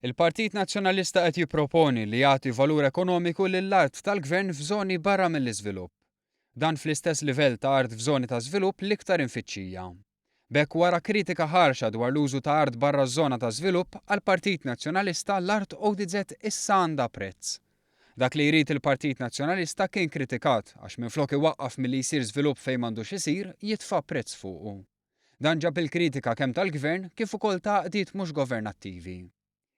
Il-Partit Nazzjonalista qed jipproponi li jagħti valur ekonomiku lill-art tal-Gvern f'żoni barra mill-iżvilupp. Dan fl-istess livell ta' art f'żoni ta' żvilupp l-iktar imfittxija. B'hekk wara kritika ħarxa dwar l-użu ta' art barra ż-żona ta' żvilupp, għall-Partit Nazzjonalista l-art ODZ issa għandha prezz. Dak li jrid il-Partit Nazzjonalista kien kritikat għax minflok iwaqqaf milli jsir żvilupp fejn m'għandux isir, jitfa' prezz fuqu. Dan ġab il-kritika kemm tal-Gvern kif ukoll ta' għaqdiet mhux governattivi.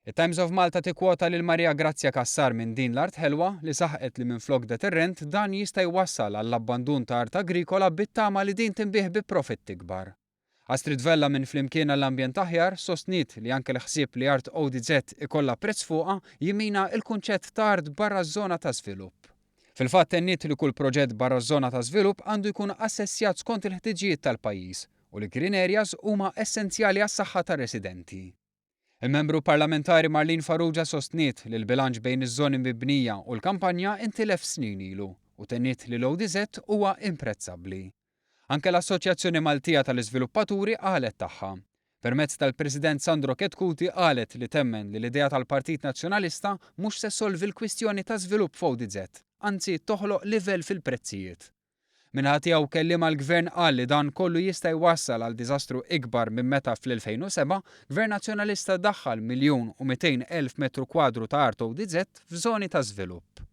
It-Times of Malta tikkwota lil Maria Grazia Cassar minn Din l-Art Ħelwa li saħqet li minflok deterrent dan jista' jwassal għall-abbandun ta' art agrikola bit-tama li din tinbiegħ bi profitt ikbar. Astrid Vella minn Flimkien għall-Ambjent Aħjar sostniet li anke l-ħsieb li art ODZ ikollha prezz fuqha jimmina l-kunċett ta' art barra ż-żona ta' żvilupp. Fil-fatt tenniet li kull proġett barra ż-żona ta' żvilupp għandu jkun assessjat skont il-ħtiġijiet tal-pajjiż u li green areas huma essenzjali għas-saħħa tar-residenti. Il-Membru Parlamentari Marlene Farrugia sostniet li l-bilanċ bejn iż-żoni mibnija u l-kampanja intilef snin ilu u tenniet li l-ODZ huwa imprezzabbli. Anke l-Assoċjazzjoni Maltija tal-Iżviluppaturi qalet tagħha. Permezz tal-President Sandro Chetcuti qalet li temmen li l-idea tal-Partit Nazzjonalista mhux se ssolvi l-kwistjoni ta' żvilupp f'ODZ, anzi toħloq livell fil-prezzijiet. Min-naħa tiegħu kelliem għall-Gvern qal li dan kollu jista' jwassal għal diżastru ikbar minn meta fl-2007 Gvern Nazzjonalista daħħal 1,200,000 metru kwadru ta' art ODZ f'żoni ta' żvilupp.